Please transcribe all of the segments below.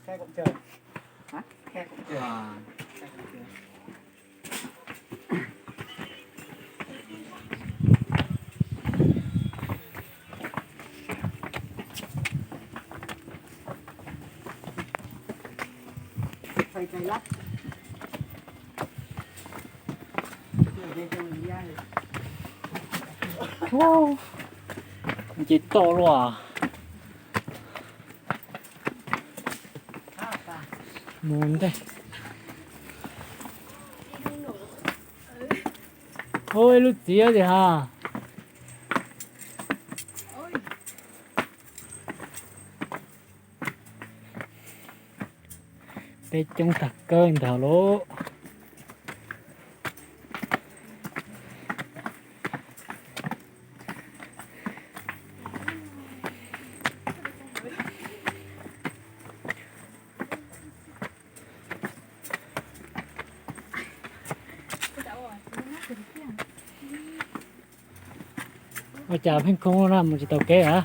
Ces toj luaj. Mus ntej. Ua ib lub txiv tiag ha. Peb coob tag kawg ntawd lauj. Ua cas pheej khoob na mus tsis tau kev a?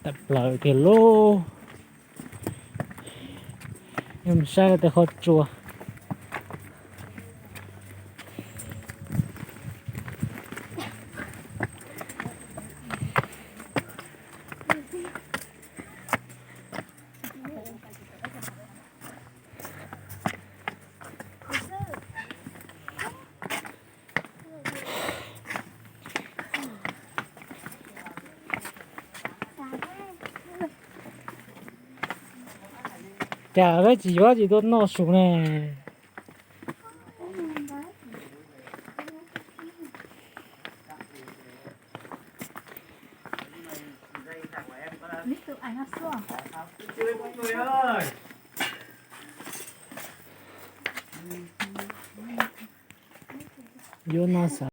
Tawm plaws tiag lauj. Yog mus saib tej qhov tsua. Cas peb tsis yuav tsis tuaj noj su ne. Yuav noj xav.